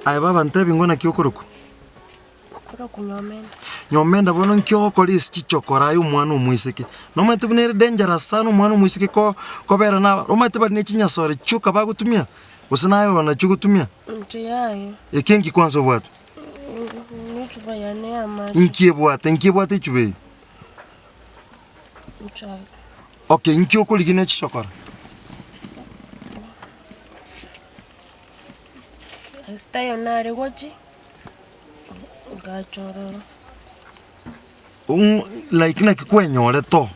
Aye baba ntebi ng'o naki okorokwa? Okorokwa Nyomenda. Nyomenda bono nki ogokora ase chichokora aye omwana omoiseke? Nomanyete buna ere dangerous sana omwana omoiseke ko- kobera na omanyete bari ne chinyasore chioka bagotumia, gose naye oyo nachio ogotumia? Inche yaya. Eke nki kwanza obwate? Ne echupa yane ya amache. Nki ebwate? Nki ebwate echupa eye? Echae. Okay, nki okorigia ne chichokora? Ase taiyo nare gochia, ngacha ororo. Ong'o like naki kwenyorete oo,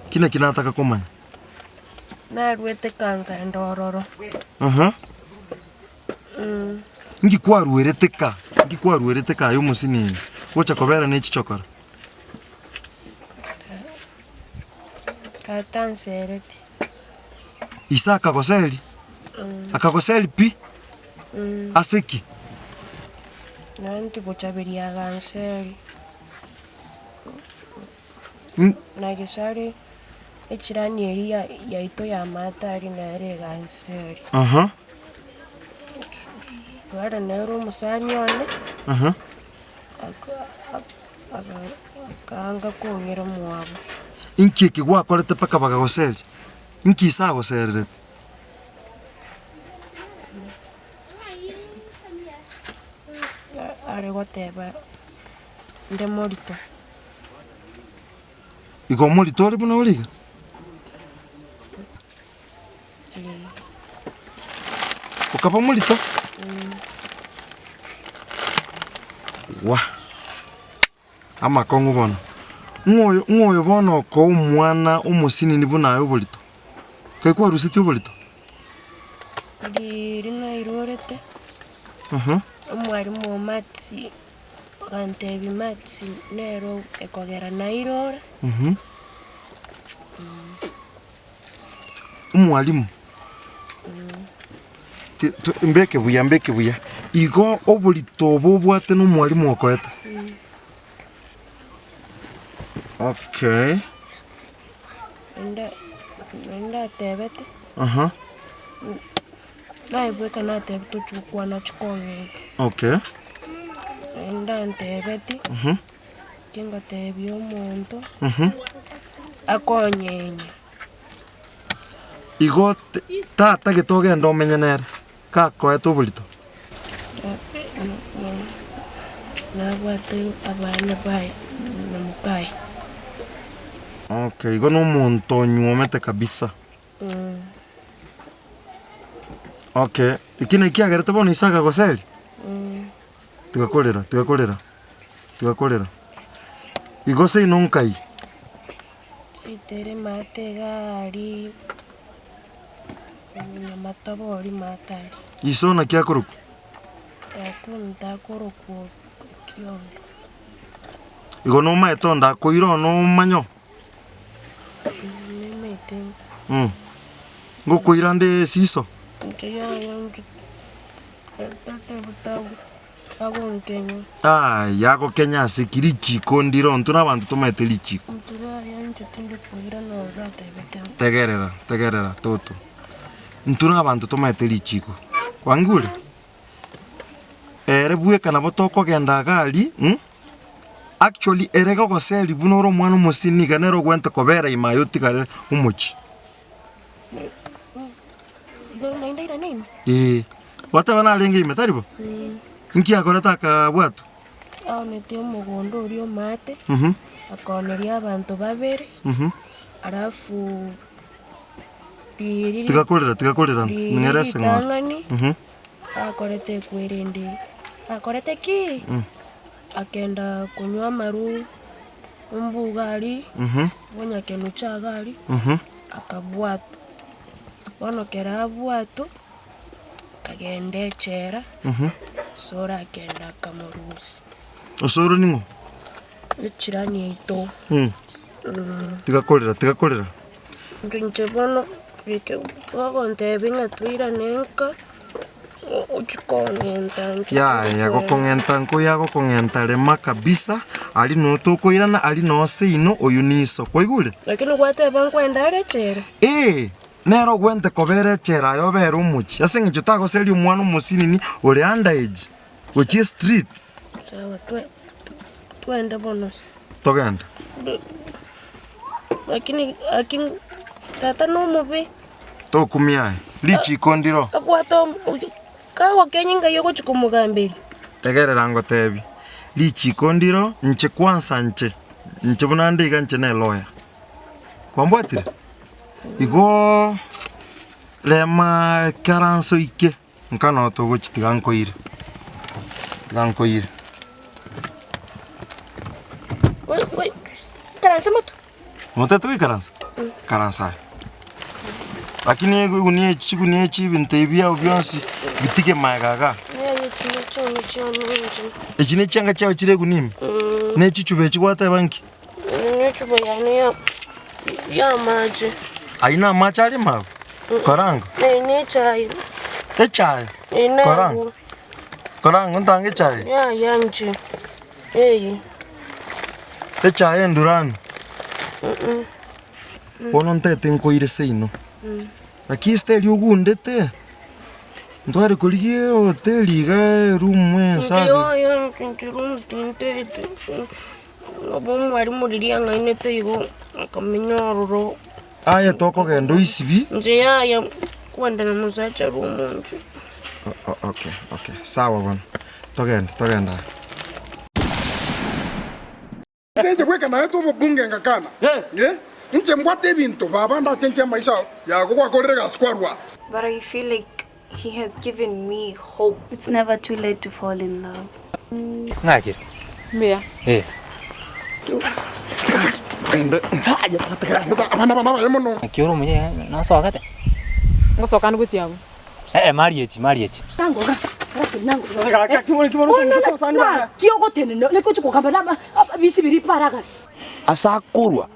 ki naki nataka komanya. Naruete ka nkaenda ororo. Aha. Nki kwaruerete ka, nki kwaruerete ka aye omosinini, gocha kobera ne chichokora? Tata anseretie. Ise akagoseria? Akagoseria pi? Ase ki? Nonye ntigochaberia aganseria. Mm. Na gesare echirani eria yaito ya maate aria nere eganseria. Aha. Tware nere omosani one, Aha. aka- aka- akaanga kong'ira mwabo. Inki eke gwakorete mpaka bagagoseria? Inki ise agosererete? Are goteba nde morito. Igo omorito ore buna ore iga? Okaba omorito? Wah! Amakong'u bono. Ng'o oyo ng'o oyo bono okoa omwana omosinini buna aye oborito? Kai kwarusetie oborito? Riiri nairorete, omwalimu o maths agantebia maths nero ekogera nairora. Omwalimu, ti- to- mbeke buya mbeke buya, igo oborito obo obwate na omwalimu okoete? Okay. Naende naende natebete, Aha. naye bweka natebete tochi gokwana chikong'enta. Okay. Naende antebeti. Tingotebia omonto akonyenya. Igo tatagete ogende omenye nere, gakoete oborito. Nabwate abana baye na mokaye. Okay, igo nomonto onyuomete kabisa. Okay, eki naki kiagerete bono ise akagoseria? Tiga korera, tiga korera. Tiga korera. Igo seino nkai? Ritere maate iga aria, nyamatobe oria maate aria. Iso naki akorokwa? Tata ominto akorokwa Okiondo. Igo nomaete onde akoira one omanye oo? Nimaete. Ngokoira nde esiso? Inche yaya inche tata Agonkenya. Aye agokenya ase ki? Richiko ndire intwe na abanto tomaete richiko. Inche yaya inche tindi koirana ororo atebete. Tegerera, tegerera toto. Intwe na abanto tomaete richiko. Kwangure? Ere bweka nabo tokogenda iga aria mh, actually ere gogoseria buna ore omwana omosini iga nere ogwente kobera ime aye otigare omochie. Igo naende airane ime? Ee, gwateba narenge ime, tari bo? Inki akorete akabwatwa? Aonetie omogondo oria omaate, Mhm, akaoneria abanto babere, mhm. alafu riiri Tiga korera, tiga korera, riiri ng'ere ase ng'ora. ritang'ani, Mhm, akorete ekwerende, akorete ki? Akenda konywa amarwa ombuga aria, bonyakenucha iga aria, akabwatwa. Bono ekero abwatwa, akagenda echela, osoro akenda akamorusia. Osoro ning'o? Echirani yaito. Tiga korera, tiga korera. Inche bono rike bagontebia ng'a toirane nka, ochie kong'enta inche Yaya gokong'enta nkoyo agokong'enta rema kabisa, aria noo tokoirana aria noo seino oyo niso, kwaigure? Lakini gwateba nkwenda are echela. Ee, Nere ogwente kobera echela aye obere omochie, ase eng'encho tagoseria omwana omosinini ore under age gochia estreet. Sawa twe twende bono. Togende. Lakini aki tata nomobe. Tokumia aye, richiko ndiro. Abwate kagokenya ngai ogochia komogamberia. Tegerera ngotebi, richiko ndiro, inche kwansa inche, inche buna nde iga inche ne lawyer. Kwambwatire? Igoo rema ekaranso ike, nka noo togochia tiga nkoire, tiga nkoire. Goi goi, ikaranse moto. Motete goikaransa? Ikaransa aye. Lakini egunia echi chigunia echi ebinto ebi biago bionsi bitige magega igaa. Echi ne chianga chiago chire egunia ime? Na echichuba echi gwateba nki? Echuba yane ya ya amache. Ayio na amache are ime abwo? Koranga. Eye ne echae. Echae? Eye na Koranga. abwo. Koranga ntange echae? Yaya inche. Eye. Echae endurani. Bono ntaete nkoire seino. Lakini esiteri ogundete, ntware korigia ehoteli iga eroom ensafi. Inche yaya inche room tintete. Nabo omwalimu riria ang'ainete igo, akamenya ororo. Aye tokogenda oisibi. Inche yaya kwenda na mosacha room inche. Okay, okay, sawa bono, togende, togende aye. Ase inche bweka naetwe obobunge ngakana, eh, inche mbwate ebinto baba ndachenche amaisha ao yago gwakorire egasi kwarua. But I feel like he has given me hope. It's never too late to fall in love. Ng'akire? Mbuya. Eh. Abana aba nabaye mono. Naki ore omuya nosogete? Ngosoka ande gochia abwo. Eh eh mariechi mariechi. Ase akorwa,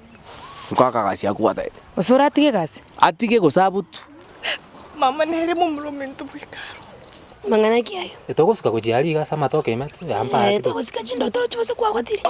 nkoaka egasi akwataete. Gose oratige egasi? Atige gose abutwe. Mama nere momura ominto bweka aroche. Mang'ana ki ayo? Togosuka gochia aria iga ase amatoke ime Eh, togosika chindotoro chibose kwagotire.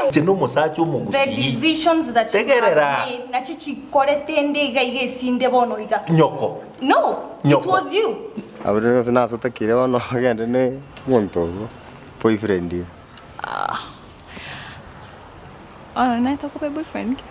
Inche nomosacha The omogusii. decisions that you have Tegerera. made nachi chikorete ende iga iga esinde bono iga. Nyoko. No, it Nyoko. was you. Abwo rero gose nasotakire bono ogende ne omonto ogo, boyfriend iga. Ah. Ono naye takupa boyfriend ki?